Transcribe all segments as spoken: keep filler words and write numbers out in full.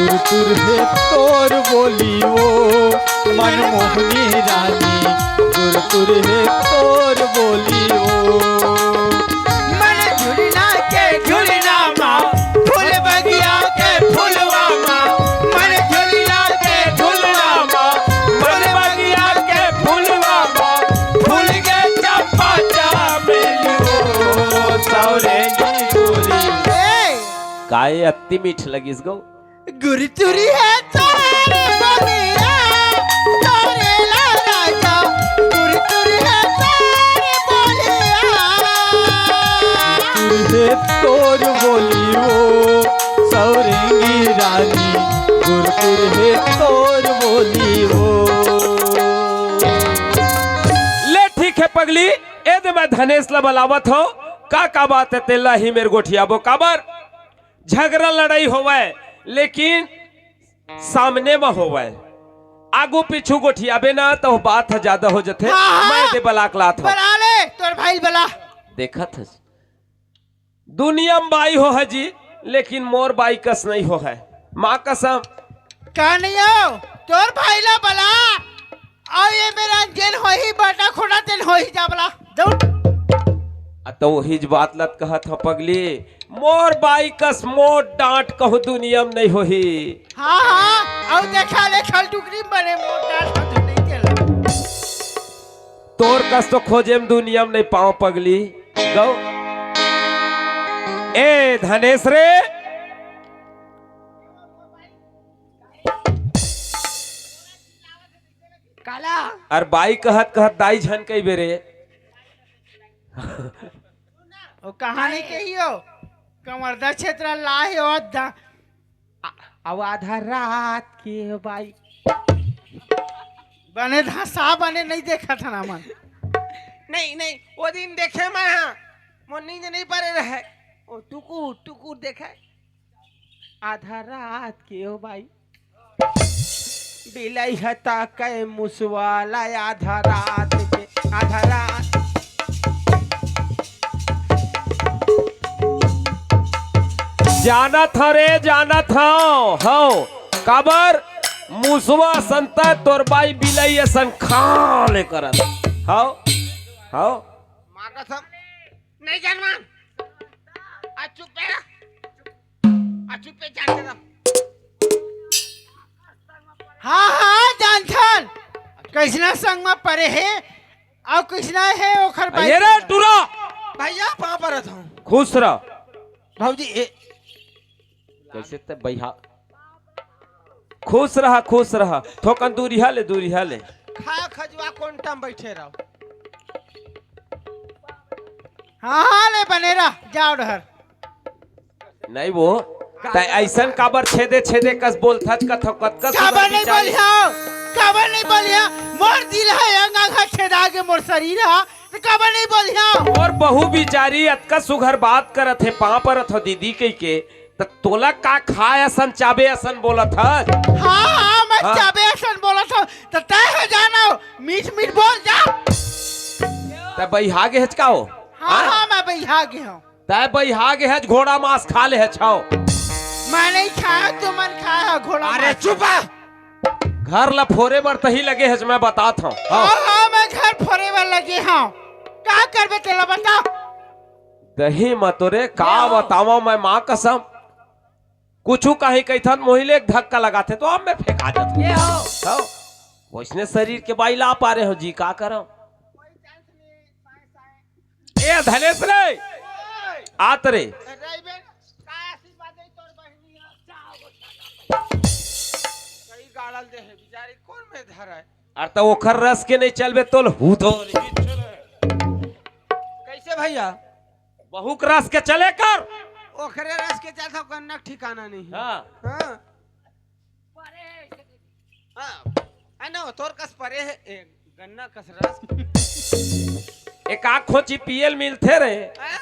तुर तुर हे तोर बोली ओ, मनमोहनी रानी, तुर तुर हे तोर बोली ओ। मन झुलना के झुलना मा, फूल बगिया के फुलवा मा, मन झुलना के झुलना मा, फूल बगिया के फुलवा मा, फूल के चंपा चमेली ओ, सौरेंगी गोरी। ए! काय अति मीठ लगिस गो। गुरतुरी है तोरे बलिया, तोरे ला राजा, गुरतुरी है तोरे बलिया। गुरतुर हे तोर बोली ओ, सौरेंगी रानी, गुरतुर हे तोर बोली ओ। ले ठीक है पगली, ए दे मैं धनेश ला बलावत हूँ। का का बात है तेला ही मेर गोठियाबो काबर? झगरा लड़ाई होवय, लेकिन सामने म होवय। आगू पीछू गोठियाबे ना, त बात ह जादा हो जथे। हाँ, हाँ। मैं दे बलाक लात हूँ। बला ले, तोर भाई ल बला। देखत हस, दुनिया म बाई हो है जी, लेकिन मोर बाई कस नहीं हो है। माँ कसम। का नहीं हो? तोर भाई ला बला। अउ ए मेर जेन होही, बाटा खोड़ा तेन होही, जा बला, दौड़। आ, त ओहीच बात लत कहत हव पगली, मोर बाई कस मोट डांट कहूँ दुनिया म नइ होही। हाँ, हाँ, अउ देखा ले, खल टुकरी म बने मोट डांट ह, तू नइ तेला। तोर कस तो खोजे म दुनिया म नइ पाव पगली। गौ। ए धनेश रे। काला? अरे बाई कहत कहत दाई झन कहिबे रे। ओ कहानी कहियो, कवर्धा क्षेत्र ला हे ओ दा-, आ-, अब आधा रात के बाई। बने धसा बने नहीं देखत हन हमन। नहीं, नहीं, ओ दिन देखे मैं हा, मोर नींद नहीं परे रहे। ओ टुकुर, टुकुर देखे। आधा रात के ओ बाई, बिलई ह ताकय मुसवा ला आधा रात के, आधा रात। जानत हव रे, जानत हव, हव। काबर? मुसवा असन त तोर बाई बिलई असन खा ले करत। हव, हव। माँ कसम, नहीं जानवन। आ चुप है। आ चुप है, जान दे। हाँ, हाँ, जानथन। कइसना संग म परे हे, अउ कइसना हे ओखर बाई ये रे के। टूरा। भैया, पाँव परत हूँ। खुश रह। भौजी, ए। कइसे ते बइहा खुश रहा, खुश रहा। थोकन दूरिहा ले, दूरिहा ले। खा खजुआ कोंटा म बइठे रहो। हाँ, हाँ, ले बने रह, जाव डहर। नहीं वो, तैं अइसन काबर छेदे छेदे कस बोलथस, कथव कतका काबर सुंदर नहीं विचार। बोलिहा, काबर नहीं बोलिहा? मोर दिल ह अंग अंग ह छेदा गे मोर शरीर ह, त काबर नहीं बोलिहा? मोर बहू बिचारी अतका सुघर बात करत हे, पाँव परत हो दीदी कहिके, त तोला का खाय असन चाबे असन बोलत हस? हाँ, हाँ, मैं हाँ। चाबे असन बोलत हूँ। त तैं ह जानो, मीठ मीठ बोल जा। तैं बइहा गे हच का हो? हाँ, हाँ? हाँ, मैं बइहा गे हूँ। तैं बइहा गे हच, घोड़ा मांस खा ले हच, हव। मैं नहीं खाया, तुमन खाया घोड़ा अरे मांस। चुप आ। घर ला फोरे बर तही लगे हच, मैं बतात हूँ। हव। हाँ, हाँ, मैं घर फोरे बर लगे हूँ। का करबे तेला बता। दही मतोरे का बतावं मैं माँ कसम। कुछु काहीं कहिथन मोही ले एक धक्का लगाथे त अब मैं फेंका जात हूँ। ये हो। हव। वइसने शरीर के बाई ला पारे हो जी, का करव? ए धनेश रे, आत रे। कई गाड़ल दे हे बिचारी, कोन में धरा हे? अरे त ओखर रस के नहीं चलबे तोल हूतो। कइसे भैया? बहू के रस के चले कर। ओखरे रस के चलत हव, गन्ना के ठिकाना नहीं हे। हाँ। हाँ। हाँ। आ, नो, तोर कस परे हे, ए, गन्ना कस रस। एक आँख खोची पियल मिलथे रे। हाँ।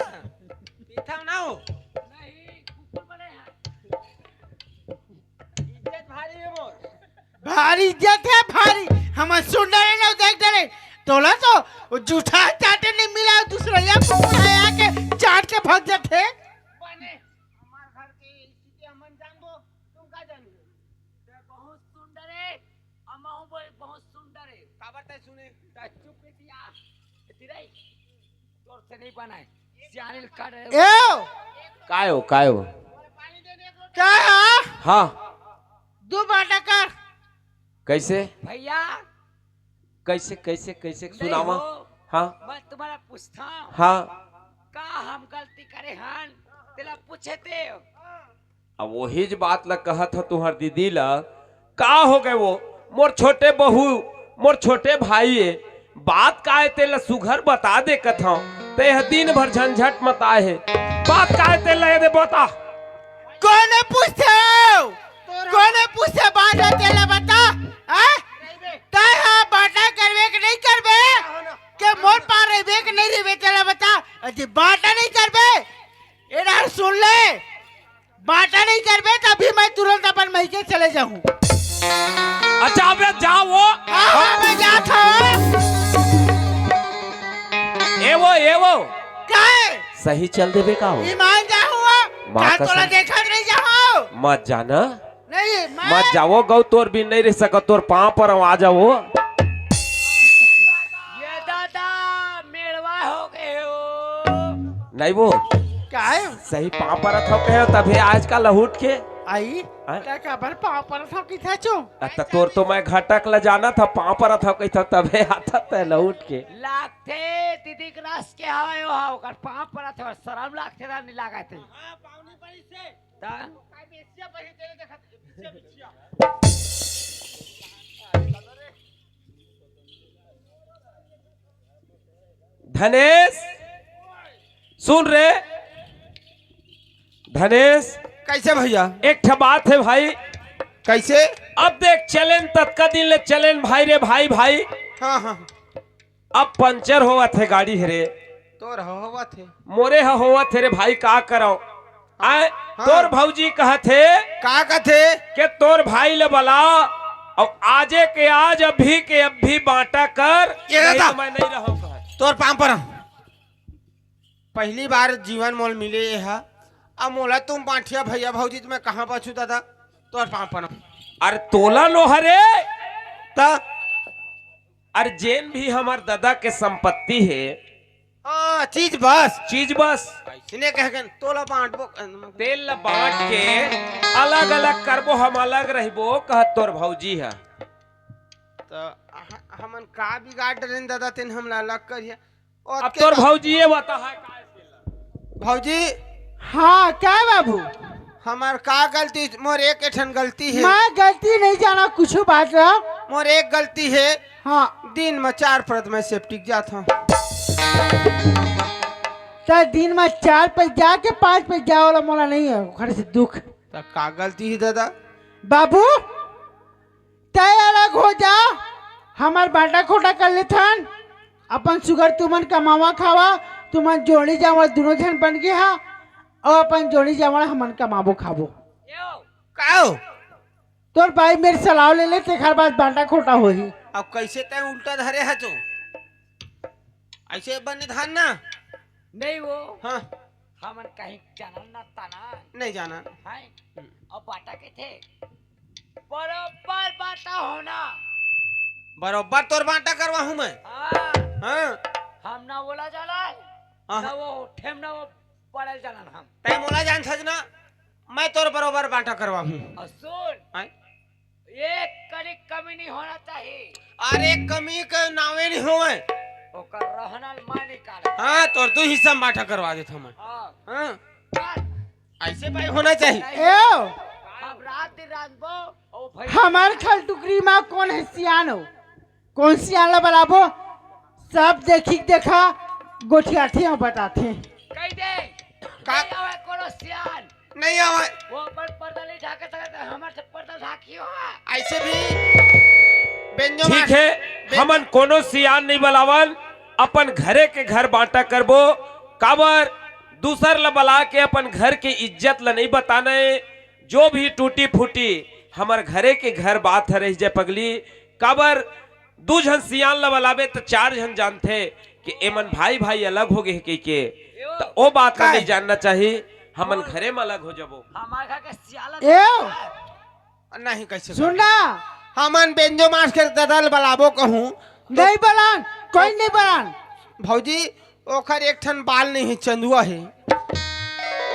पीथम ना हो। इज्जत भारी हे मोर। भारी इज्जत हे, भारी। हमन सुन डरे न देख डरे। तोला तो वो जूठा चाटे नहीं मिला, दूसरा या कुकुर है आके चाट के भग जाथे। बने, हमार घर के स्थिति हमन जानबो, तुम का जानबो? चुप कर दिया। तेरे तोर से नहीं बना है। सियाने ल काट रहे हो। ए, काय हो, काय हो? का है? हाँ। दू बाटा कर। कैसे? भैया। कैसे, कैसे, कैसे? नहीं सुनावा। हो। हाँ। मैं तुम्हारा पूछता हूँ। हाँ। का हम गलती करे हन? तेला पूछे ते। अब वही ज बात ल कहत ह तुहर दीदी ल, का हो गए वो? मोर छोटे बहू, मोर छोटे भाई ए, बात का ए तेला सुघर बता दे कथव, ते ह दिन भर झंझट मत आए हे। बात का ए तेला ये दे बता। कोने पूछते हो? कोने पूछते बात ल तेला बता? हाँ? तय हा बाटा करबे के नहीं करबे? के मोर पार रहिबे के नहीं रहिबे तेला बता? अजी बाटा नहीं करबे? ए डहर सुन ले, बाटा नहीं करबे तभी मैं तुरंत अपन मइके चले जाहूँ। अच्छा, अबे जाओ वो। हाँ, हाँ, मैं जात हँव। ए वो, ए वो। का है? सही चल देबे का हो? ईमान जाहूँ वो। माँ का कसम। तोला देखत नहीं जाहूँ। मत जाना। नहीं, मैं मत जावो गौ, तोर बिन नहीं रह सकत, तोर पाँव परँव आ जावो। ये दादा, मेड़वा हो गए हो। नहीं वो। का है? सही पाँव परत हँव कहे, तभे आय हस का लहुट के। आई? हाँ? त काबर पाँव परत हँव कहिथस? अ, त तोर तो मैं घटक ल जानत हँव, पाँव परत हँव कहिथस, तभे आथस ते लहुट के। लागथे, दीदी के रस के हवय ओ हा, ओकर पाँव परत हँव, सरम लागथे, नहीं लागत हे। हाँ, पाँव नहीं परी से। त? धनेश, सुन रे। धनेश, कैसे भैया? एक ठा बात हे भाई। कैसे? अब देख, चलेन ततका दिन ले चलेन भाई रे भाई, भाई। हाँ, हाँ। अब पंचर होवत हे गाड़ी हरे। तोर ह होवत हे। मोरे ह होवत हे रे भाई, का करव? आय, हाँ। तोर भौजी कहत हे। का कहत हे? के तोर भाई ल बला, अउ आजे के आज, अभी के अभी बाटा कर, ये नहीं दादा। तो मैं नहीं रहूँ कहत। तोर पाँव परँव। पहली बार जीवन मोल मिले ये हा। अब मोला तुम बाँटिया भैया भौजी, त मैं कहाँ बाँचहूँ दादा? तोर पाँव परँव। अरे तोला नोहरे। त अरे जेन भी हमर ददा के संपत्ति हे, हाँ, चीज बस। चीज बस। अइसने कह के तोला बाँटबो। तेल ला बाँट के अलग-अलग करबो, हम अलग रहिबो, कहत तोर भौजी ह। त ह-, हमन का बिगाड़ डरेन ददा, तेन हमला अलग करिया। अब तोर भौजी ये बता है का? भौजी। हाँ, का बाबू? हमार का गलती? मोर एक ठन गलती हे। मैं गलती नहीं जाना कुछ बात ला। मोर एक गलती हे। हाँ। दिन में चार परत मैं सेप्टिक जात हँव। त दिन में चार परत जाके पाँच परत जाए वाला मोला नहीं हे, ओखर से दुख। त का गलती हे दादा? बाबू, तय अलग हो जा, हमर बाँटा खोटा कर लेथन। अपन सुघर तुमन कमावा खावा, तुमन जोड़ी जावड़ दुनों झन बन गे हा, अउ अपन जोड़ी जावड़ हमन कमाबो खाबो। का हो? तोर भाई मेर सलाव ले ले, तेखर बाद बाँटा खोटा होही। अब कैसे तय उल्टा धरे हा तो? ऐसे बने धान ना? नहीं वो। हाँ। हमन कहीं जानन ना ताना। नहीं जानन। हैं? हम्म। अब बाँटा के थे, बरोबर बाँटा होना। बरोबर तोर बाँटा करवाहूँ मैं। हाँ। हाँ। हम ना ओला जानन, हाँ। ना वो ठेम ना वो पड़ल जानन हम। तय मोला जानथस ना, मैं तोर बरोबर बाँटा करवाहूँ। अउ सुन। हैं? एक कनी कमी नहीं होना चाहिए। अरे कमी के नावे नहीं होवे। ओकर रहना मैं निकाल। हाँ, तोर दू हिस्सा में बाँटा करवा देत हँव मैं। हाँ। हाँ। बस। ऐसे भाई होना चाहिए। नहीं। एओ। हम रात दिन रांधबो, ओ भाई। हमर खल टुकरी मा कोन हे सियान हो? कोन सियान ला बलाबो? सब देखी के देखा, गोठियाथे अउ बताथे। कह दे। का? नहीं आवे कोनो सियान। नहीं आवे। वो अपन पर्दा नहीं ढाके सकत, हमर से पर्दा ढाकी हो। ऐसे भी बेंजो ठीक मार-, हे, बें- हमन कोनो सियान नहीं बलावन, अपन घरे के घर बाँटा करबो। काबर दूसर ल बला के अपन घर के इज्जत ल नहीं बताना हे। जो भी टूटी फूटी हमर घरे के घर बात ह रहि जाए पगली, काबर दू झन सियान ल बलाबे त चार झन जानथे कि एमन भाई भाई अलग हो गे हे कहिके, त ओ बात ल काय? नहीं जानना चाही। हमन घरे म अलग हो जाबो। हमार घर के सियान ल एव! नहीं, कैसे सुन ना। हमन बेंजो मास के ददा ल बलाबो कहूँ, नहीं बलान, कोई नहीं बलान। भौजी, ओखर एक ठन बाल नहीं हे, चंदुआ हे।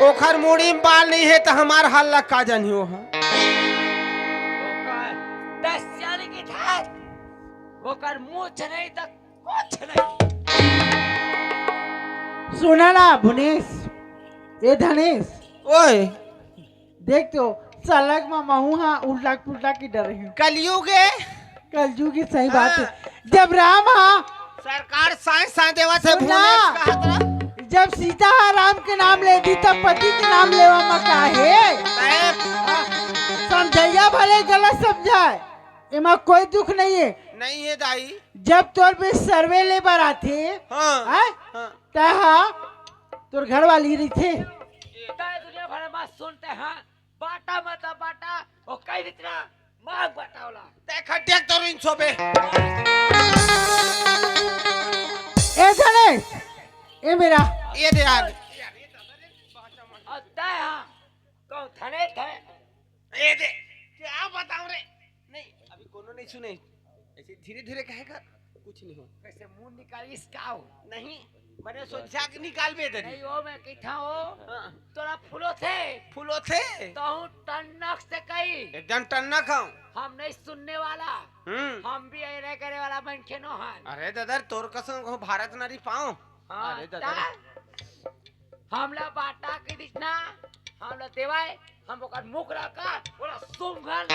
ओखर मुड़ी में बाल नहीं हे, त हमार हाल ला का जानही ओह। ओकर दस चाली की धार, ओकर मूछ नहीं त कुछ नहीं। सुना ना भुनेश, ए धनेश। ओए। देख तो, सलग म महू हा उल्टा पुल्टा के डरे हूँ। कलयुग हे। कलयुग हे, सही बात हे। हाँ। जब राम हा सरकार साँय साँय देवत हे, सुन ना। भुनेश कहत रहा। जब सीता हा राम के नाम ले दी, तब पति के नाम लेवा म का हे? साहेब। हाँ। समझइया भले गलत समझाय, एमा कोई दुख नहीं हे। नहीं हे दाई। जब तोर बीच सर्वे ले बर आथे, हाँ, हैं? हाँ। तहा तोर घरवाली रहिथे। तय दुनिया भर में सुनते हैं, बाटा मतलब बाटा, ओ कई रितना मांग बाटा वाला। तय खटिया तोर इन सोबे। ए धने, ए मेरा। ये दे यार। और तय हाँ, कौन धने धने? ए दे, क्या बताऊं रे? नहीं, अभी कोनो नहीं सुने। ऐसे धीरे धीरे कहेगा, कुछ नहीं हो। कैसे मुंह निकालिस का हो? नहीं, मैंने सोचा कि निकाल बे दरी। नहीं, वो मैं किथा हो। हाँ। तोरा फुलो थे। फुलो थे? तो हूँ टन्नक से कही। एकदम टन्नक हूँ। हम नहीं सुनने वाला। हम्म। हम भी ऐरे करे वाला मनखे नो हन। अरे दादा, तोर कसम को भारत नारी पाऊं। हाँ, अरे दादा। ता? हमला बाटा के दिस ना, हमला देवाय, हम ओकर मुख रखा, ओला सुंघन।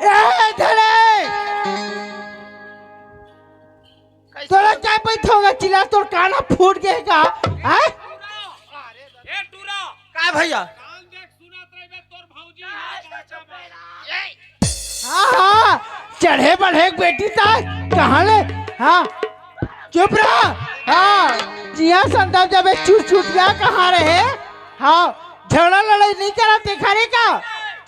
ए धरे! कैसे? तोला काय पैत होगा, चिल्ला, तोर काना फूट गए का? हैं? ए टूरा! का भैया? कान देख, सुनत रहिबे, तोर भौजी। हाँ, हाँ, चढ़े बढ़े के बेटी ता, कहाँ ले? हाँ, चुप रह। हाँ, जिया संदब जब एक चूर छूट गया, कहाँ रहे? हाँ, झगड़ा लड़ाई नहीं करा, देखा रे का?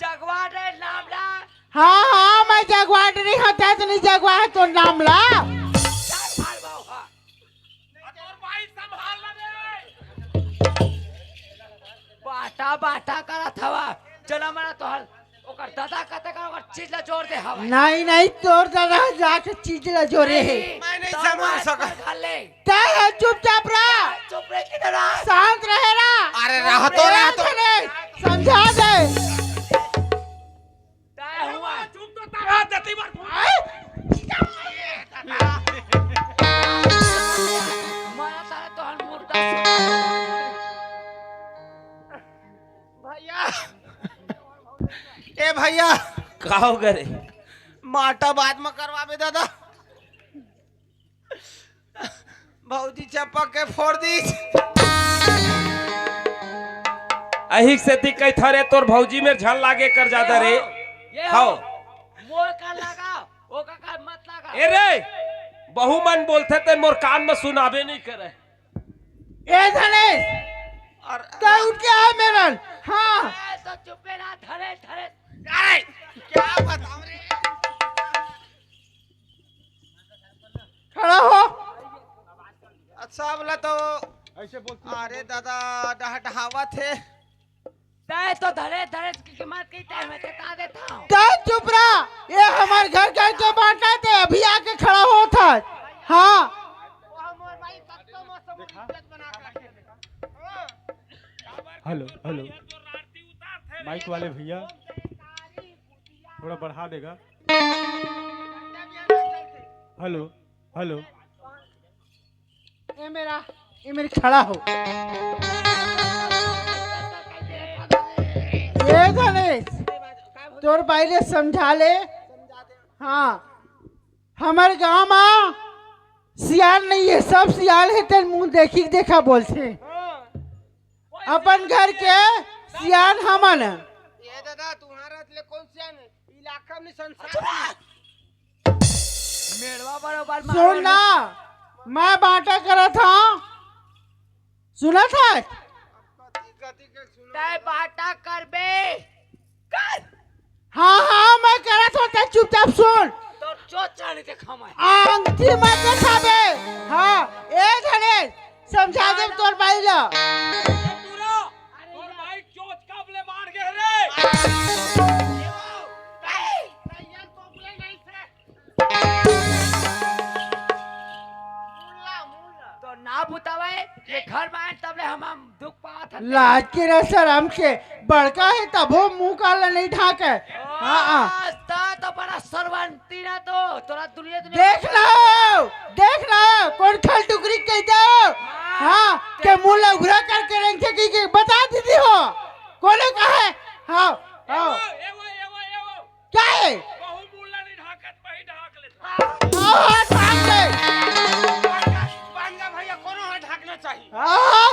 जगवा रे नाम ला। हाँ, हाँ, मैं जगवा नहीं होता तो नहीं जगवा है तो नाम ला। चल भाई बाबा। तोर भाई संभाल ले रे। बाटा बाटा करत हवा। चला मना तोहर ओकर दादा कते कर ओकर चीज ला जोर दे हवा। नहीं, नहीं, तोर दादा जाके चीज ला जोरे हे। नहीं, मैं नहीं तो संभाल बात सका। कर ले। तय है, चुपचाप रह। चुप रह किधर रह? शांत रहे रह। अरे रह तो, रह तो। समझा दे। तय हुआ। चुप तो तारा दती मार। आय? मारा तारा तोहन मुर्दा। भैया, ए भैया, का हो गए रे? माटा बाद में करवाबे दादा। भौजी चपक के फोड़ दी। अहिक सेती कहिथंव रे, तोर भौजी मेर झन लागे कर जादा रे। ये हो, हव। मोर कान लगा, ओकर कान मत लगा। ए रे, बहू मन बोलथे ते मोर कान में सुनाबे नहीं करे। ए धनेश, और तय उठ के आ मेरन। हाँ। ए, तो चुपे रह, धरे, धरे। अरे, क्या बताऊं रे? खड़ा हो। अच्छा, बोला तो ऐसे बोल। अरे दादा, डहडहावत हे। तय तो धरे धरे की कीमत की तय में चेता देता हूँ। तय चुप रह, ये हमार घर घर के बांटा, ते अभी आके खड़ा होत है। हाँ। हेलो, हेलो, माइक वाले भैया, थोड़ा बढ़ा देगा। Hello, hello. ए मेरा, ए मेरी खड़ा हो। ए धनेश, तोर बाई ले समझा ले। हाँ, हमर गांव में सियान नहीं है, सब सियान है, तेन मुंह देखी के देखा बोलथे। अपन घर के सियान हमन। ये दादा, तुम्हारा ले कौन सियान है? इलाका में संसार में। मेड़वा बरोबर मारो सुन ना, मैं बांटा करत हूँ, सुनत है? तय बांटा करबे, कर। हाँ, हाँ, मैं करत हूँ, तय चुपचाप सुन। तो चोचानी देखा मैं। आंगठी मत देखाबे। हाँ, ए धने, समझा दे तोर बाई ला। तोर बाई चोच कब ले मार गे रे? ए, ए, ए, लाज के ना शरम के, बड़का हे तभो मुंह कान ला नहीं ढांके। हाँ, हाँ। आज ता तो बड़ा सरवंती ना तो, तोला दुनिया दुनिया देख लो, देख लो, कोन खल टुकरी कह दो। हाँ, के मुंह ला उघरा करके रेंगथे कि, कि बता दीदी हो, कोने का है? हाँ, हाँ। क्या है? बहू मुंह ला नहीं ढांकत, वही ढांक लेता। हाँ, हाँ, ढांक दे। पांगा, पांगा भैया, कोनो है ढांकना चाहिए। हाँ,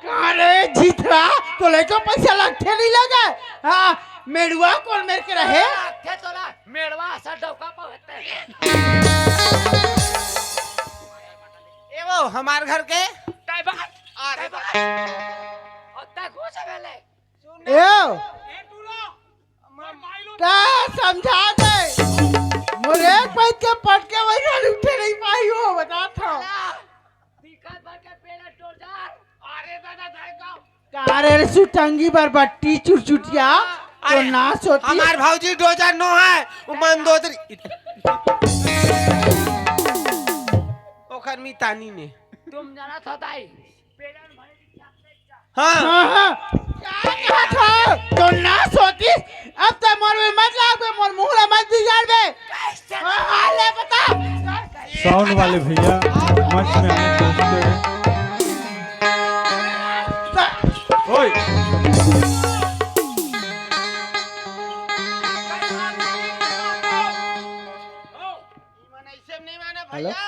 अरे झिथरा, तो लेके पैसा लगथे नहीं लगे। हाँ, मेड़ुआ कोन मेर के रहे? थे तोला मेड़वा सा डौका पहुंचते। ए वो हमार घर के टाइबर। अरे टाइबर। और तक हो सकेले। ए, ए टूरा। का समझा दे? मोर एक पैर के पटके वही उठे नहीं पाई हो, बता था। दिक्कत भर के पेड़ डोलदार। अरे दादा, दाई का। का रे सुटंगी बरबट्टी चुरचुटिया, तो अरे, ना सोती। हमार भौजी डोजर नो है, वो मंदोदरी। ओखर मितानी ने। तुम जाना था दाई। हाँ। हाँ, हाँ। क्या कहा था? तो ना सोती, अब तो मोर में मत लागबे, मोर मुंह ला मत बिगाड़बे। हाँ, हाँ, ले बता। साउंड वाले भैया मंच में आने को। ओए। ई मन ऐसे नहीं माना हेलो? भैया।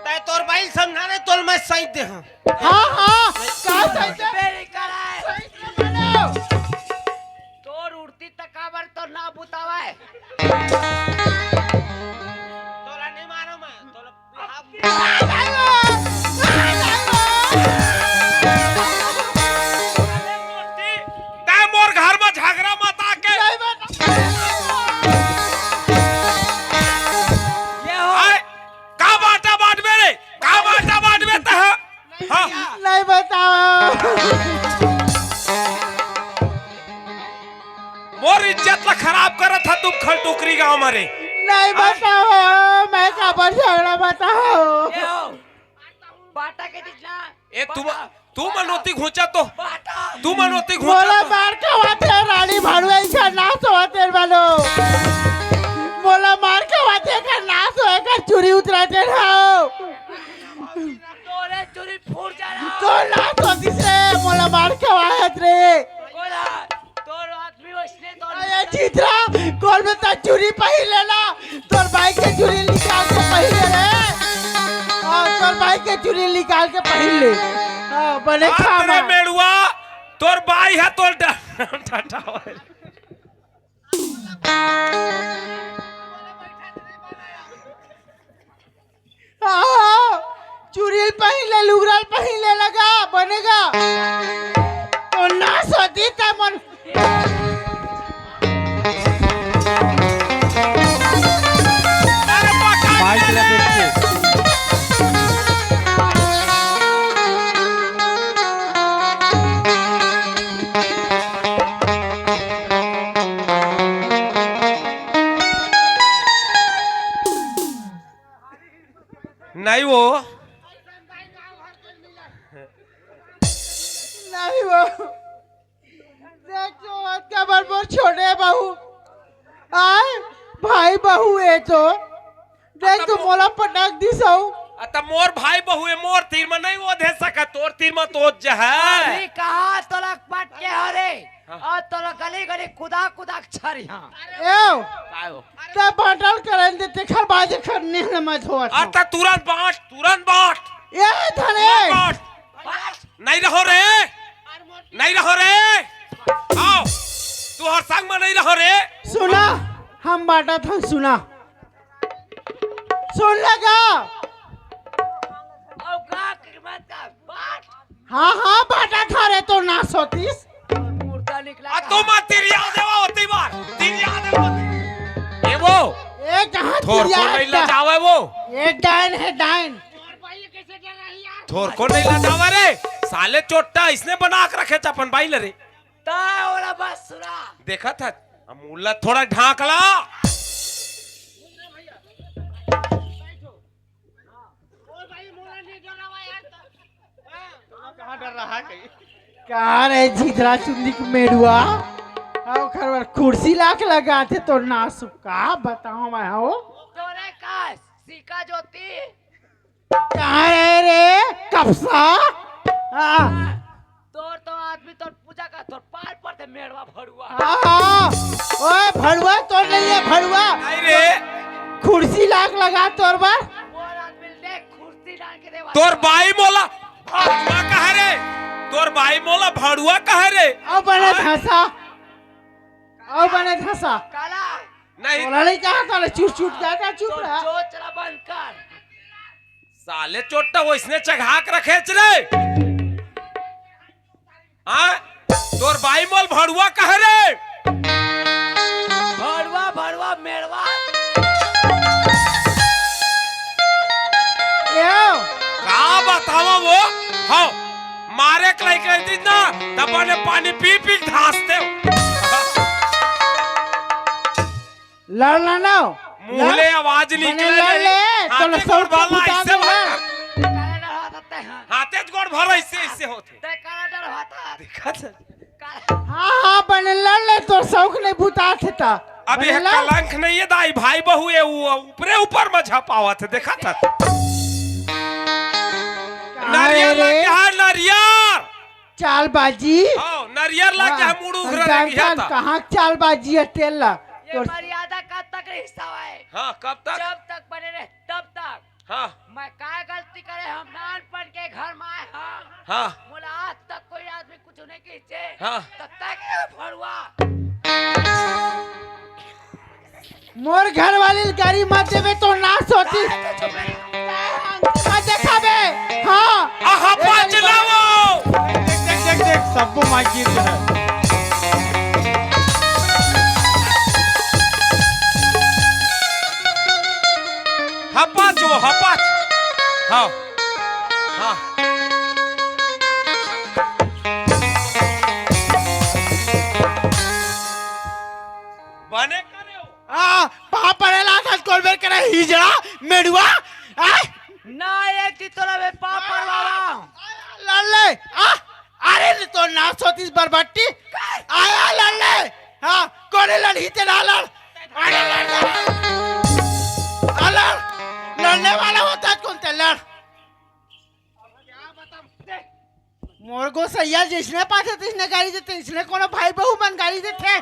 तै तोर बाई समझा नहीं, तोल मैं सही दे हाँ। हाँ, हाँ, का सही दे? बेरी कराए। सही दे बोलो। तोर उड़ती तकाबर तो ना बुतावे। तोला नहीं मारो मैं, तोला तै मोर घर में झगड़ा मत आके। नहीं बता। ये हो। आए, का बाटा बांटबे रे? का बाटा बांटबे तै? हाँ। नहीं बताओ। मोर इज्जत ला खराब करत हा तुम खल टोकरी गांव में रे। नहीं बताओ, मैं काबर झगड़ा बताओ। ए हो, बाटा के दिखला। ए, तुम, बाटा। तू मनोती घुंचा तो। बाटा। तू मनोती घुंचा मोला तो। मार खवाथे रानी भाड़ुआ इखर नाश होथे वालो। मोला मार खवाथे एखर नाश होए का चूरी उतरा दे रहा। तोरे चूरी फूट जा रहा। तो ना तो दिस रे, मोला मार खवाहत रे। कोला, तोर आदमी वैसने तो अरे चित्रा, कोल में तो चूरी पहिर लेना, तोर भाई के चूरी निकाल के पहिर ले रे। हाँ, तोर भाई के चूरी निकाल के पहिर ले। हाँ, बने खा तेरे मार। मेड़ुआ, तोर भाई है तोर डा-, डा-, डा-, हाँ, चुरिल पहिन ले, लुगराल पहिन ले लगा, बनेगा। तो ना सोती त मन। माइक लगा के। नहीं वो। नहीं वो। देख तो, अतका बड़ मोर छोटे बहू। आय, भाई बहू ए तो। देख तो मोला पटक दिस हऊ। अ, त मोर भाई बहू ए, मोर तीर म नहीं वो दे सकत, तोर तीर म तो जहर। अभी कहा तोला पटके हो रे? हाँ। अउ तोला गली गली कुदा कुदा के छरिहा। एव, काय हो? त बाटल करन दे, तेखर बाद एखर नेह ल मैं धोवत हंव। अ, त तुरंत बांट, तुरंत बांट। ए धने। तुरंत बांट। बांट। नहीं रहो रे, नहीं रहो रे। आओ, तू हर संग में नहीं रहो रे। सुना, हम बांटत हन, सुना। सुन लगा। अउ का कीमत का बांट। हाँ, हाँ, बांटत हन रे, तो ना सोतीस। मुर्दा निकला आ, का? तुम तिरिया देवा होती बार, तिरिया देवा होती। ए वो, ए, कहाँ थोर तिरिया को नहीं है? लजावे वो। ए, डायन है, डायन। थोर को नहीं लजावे रे, साले चोट्टा इसने बना के रखे था अपन भाई ले रे। ता ओला बस सुना। देखा था, हम मुल्ला थोड़ा ढांकला। कहाँ डर रहा है कहीं? का रे झिझरा चुंदी के मेड़ुआ? अउ ओखर बर कुर्सी लाके लगाथे तोर नासुक, का बताओं मैं हो? तोरे का सिक्का जोती? का रे रे कपसा? आ, तोर तो आदमी तोर पूजा का तोर पार पड़थे मेड़वा भड़ुआ। आ, ओए भड़ुआ तोर नहीं है भड़ुआ। नहीं रे। कुर्सी लाके लगा तोर बर। मोर आदमी ले कुर्सी डाल के देवा। तोर बाई मोला भड़ुआ कहे रे? तोर बाई मोला भड़ुआ कहे रे? अउ बने हाँ? धसा। अउ बने धसा। काला। नहीं। तोला नहीं कहा था, चुट चुट जाता, चुप तोर रहा। चोचला बंद कर। साले चोट्टा वइसने चघा के रखेच रे। हाँ? तोर बाई मोला भड़ुआ कहे रे? भड़ुआ, भड़ुआ, मेड़वा। एहो। का बतावा वो? हाँ, मारे के लाइक रहती ना, तब बने पानी पी पी के धांसते हो। लड़ ना ना। मुँह ले आवाज बने निकले लड़ नहीं। ले, हाथे तोला गोड़ सौख भला बुता ऐसे दे भला। ना। काला डर होता है, हाँ। हाथे गोड़ भला ऐसे, ऐसे होते। ते काला डर होता। देखा था? काला हाँ, हाँ, बने लड़ ले, तोर सौख नहीं बुता थे ता। अब बने ये लड़। कलंक नहीं है दाई, भाई बहू ये वो ऊपरे ऊपर में झपावत है, देखा था? काहे नरियर रे? लग गया है, नरियर। चालबाजी। हाँ, नरियर लग हाँ, गया है, मुड़ उघरा हम लग गया जानथन था। कहाँ चालबाजी है, तेल ला। ये तोर मर्यादा कब तक रही सवाए? हाँ, कब तक? जब तक बने रहे, तब तक। हाँ। मैं का गलती करे, हम नानपन के घर में आए हाँ। हाँ। मोला आज तक कोई आदमी कुछ नहीं कीचे। हाँ। तब तक ये भड़ुआ। मोर घर वाली गाड़ी मत देवे तो नाश होती। मत देखाबे। हाँ। आहा, ए, पाँच गाड़ी लावो। देख, देख, देख, देख, सबको माइक गिर रहा है। हपाच वो, हपाच। हाँ। हाँ। बने करे हो। आ, पाँव पड़े ला था, कोलबेर करे हिजड़ा, मेड़ुआ। आ? ना, ये ती तोला बे पाँव परवावा। लड़ ले। आ? अरे, तो ना सोतीस बरबट्टी। आया लड़ ले। हाँ, कोने लड़ही ते ना लड़। अरे लड़ ले। आ लड़। लड़ने वाला होता है कौन ते लड़। मोर गोसैया जइसने पाथे तइसने गारी देथे, इसने कोनो भाई बहू मन गारी देथे।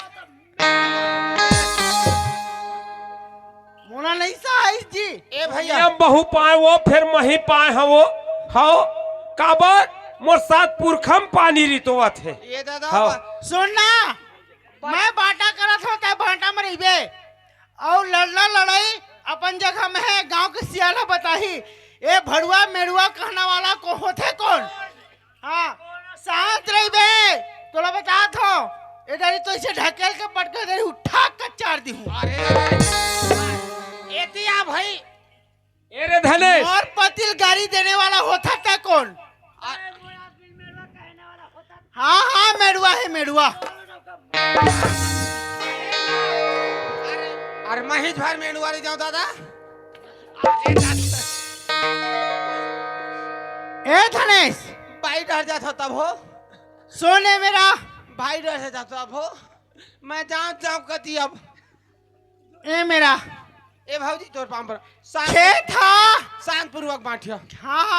मोला नहीं सहाइस जी। ए भैया। हम बहू पाए वो, फिर मही पाए हवो। हव, काबर? मोर सात पुरखा म पानी रितोवत हे। ये दादा, हव। बा- सुन ना, मैं बांटा करत हूँ, तै भांटा में रहिबे। अउ लड़ना लड़ाई अपन जगह में है, गांव के सियान ह बताही। ए भड़ुआ मेड़ुआ कहना वाला को होथे कौन? हाँ, शांत रहिबे, तोला बतात हूँ। ए डरी तो इसे ढकेल के पटके डरी उठा के चार दी हूँ। अरे, अरे, एती आ भाई। ए रे धनेश। मोर पति ल गारी देने वाला होथा तै कौन? हाँ, हाँ, मेड़ुआ हे, मेड़ुआ। अरे, अरे, महीज भर मेड़ुआ ले जाओ दादा। ए धनेश। भाई डर जात हो तब हो। सुन ए मेरा। भाई डर से जात हो तब हो। मैं जाऊं, जाऊं कती अब। ए मेरा। ए भौजी, तोर पाँव पर। शांत खेत हा। शांतपूर्वक बांटिया। हाँ, हाँ।